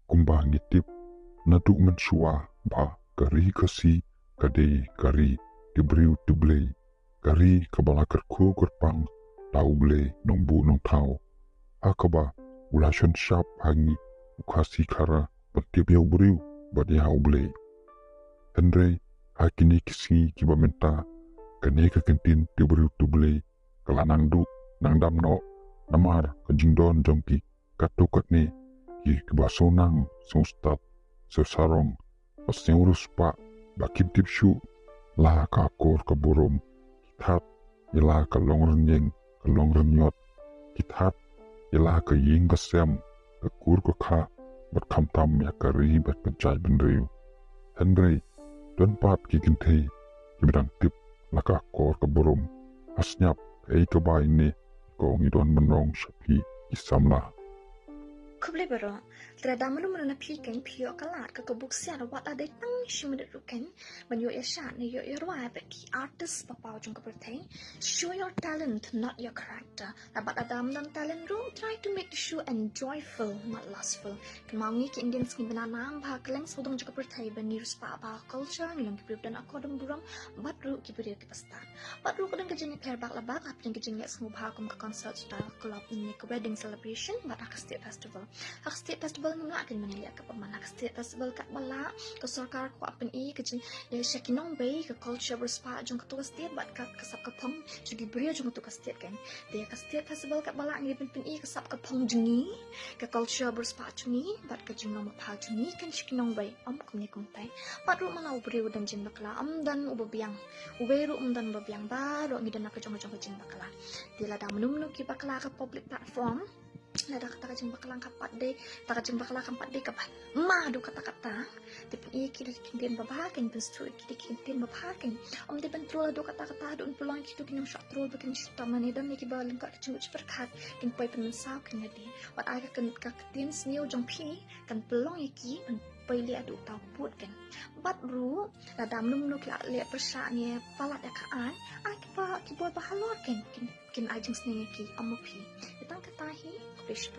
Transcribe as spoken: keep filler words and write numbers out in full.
Kumba ngi tip naduh mynshuwa ba ka ri Khasi ka dei ka ri tipbriew tipblei, ka ri kaba la kyrkhu kyrpang da U Blei Nongbuh Nongthaw, ha kaba u la shon shap ha ngi u Khasi Khara ban tip ïa u briew bad ïa U Blei. Hynrei ha kine ki sngi kiba mynta, kane ka kyntien tipbriew tipblei ka la nang duh nang dam noh, namar ka jingdon jong ki katto katne ki kiba sngewsynei, sngewstad, sngewsarong, ba sngewriewspah, ba kim tip shuh la ka akor ka burom, ki thad ïa la ka longrynïeng ka longrynñiot, ki thad ïa la ka ïing ka sem, ka kur ka kha, bad khamtam ïa ka ri bad ka jaitbynriew. Hynrei don pat ki kynthei kiba dang tip la ka akor ka burom. Ha sniap ei ka bai ne ko ngi don ban ong sha phi ki samla. Khublei baroh. Te lada mano mano na phi kein phi ïoh ka lad ka ka buk siar wat la dei tang shi minit ruh kein ban ïoh ïa shad ne ïoh ïa rwai bad ki artist ba paw jong ka pyrthei. Show your talent, not your character. Lada ym don talent ruh, try to make the show enjoyful, not lustful. Kynmaw ngi ki Indians ngi bna nam bha kylleng sawdong jong ka pyrthei ba ngi riewspah bha culture, ngi long ki briew ba don akor don burom, bad ruh ki briew kiba stad. Bad ruh ka don ka jingïapher bak la bak hapdeng ka jingleh sngewbha kum ka concert style club ne ka wedding celebration bad ha ka state festival. Ha ka state festival ngim lah kein ban ïaleh katba man. Ha ka state festival katba lah ka sorkar ka kwah pyni ka jing, ïa sha ki nongbei ka culture ba riewspah jong katu ka state bad ka, ka sap ka phong jong ki briew jong katu ka state kein. Te ha ka state festival katba lah ngi dei ban pyni ka sap ka phong jong ngi, ka culture ba riewspah jong ngi bad ka jinglong bapher jong ngi kein sha ki nongbei, ym kumne kumtai. Bad ruh man la u briew u don jingbakla, ym don uba biang, uwei ruh ym don uba biang, baroh ngi don la ka jong ka jong ka jingbakla. Te lada mano mano ki bakla ha ka public platform, lada kata ka jingbakla kam pat dei, kata ka jingbakla kam pat dei kaba ma haduh katta katta, te pyni ïa ki da ki kyntien babha kein, pynsngewthuh ïa ki da ki kyntien babha kein. Ym dei ban troll haduh katta katta, haduh ban pynlong ïa kito ki nongshah troll ba kin shitom. Lane don ïa kiba lyngkot ka jingmut jingpyrkhat kin poi pynmynsaw kein ïa lade. Wat ai ka kyn-, ka ktien sniew jong phi kan pynlong ïa ki ban poi leh haduh uta u pud kein. Bad ruh lada mano mano ki la leh pyrshah ne palat ïa ka aiñ, ai kiba, ki bor ba halor kein kin, kin ai jingsneng ïa ki, ym ma phi. Te tang kata hi, khublei shibun.